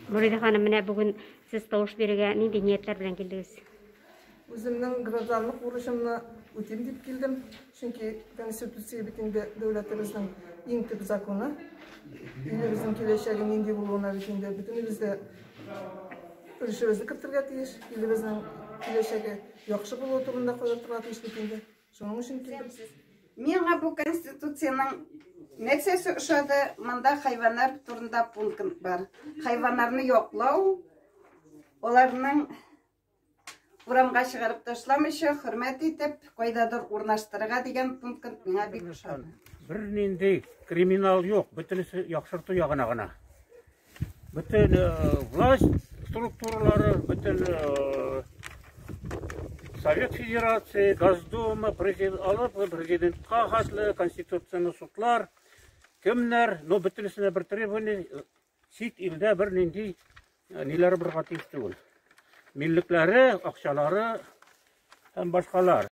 Мөридә ханым, менә бүген сез тавыш бирергә нинди ниятләр белән килдегез? Үземнең гражданлык бурычымны үтим дип килдем. Чөнки Конституция бит инде дәүләтебезнең иң төп законы. Илебезнең киләчәге нинди булуына бит инде бөтенебез дә өлешебезне кертергә тиеш. Илебезнең киләчәге яхшы булуы турында кайгыртырга тиеш бит инде. Шуның өчен килдем. Миңа бу конституциянең нәрсәсе ошады? Монда хайваннар турында пункт бар. Хайваннарны яклау, аларның урамга чыгарып ташламыйча, хөрмәт итеп, кайдадыр урнаштырырга дигән пункт миңа бик ошады. Бернинди криминал юк, бөтенесе яхшырту ягына гына. Бөтен власть структуралары, бөтен Совет Федерации, Госдума, президент алып, президентка хәтле, конституционный судлар, кемнәр, но бөтенесенә бер требование, чит илдә бер нинди ниләре булырга тиеш түгел. Миллекләре, акчалары һәм башкалар.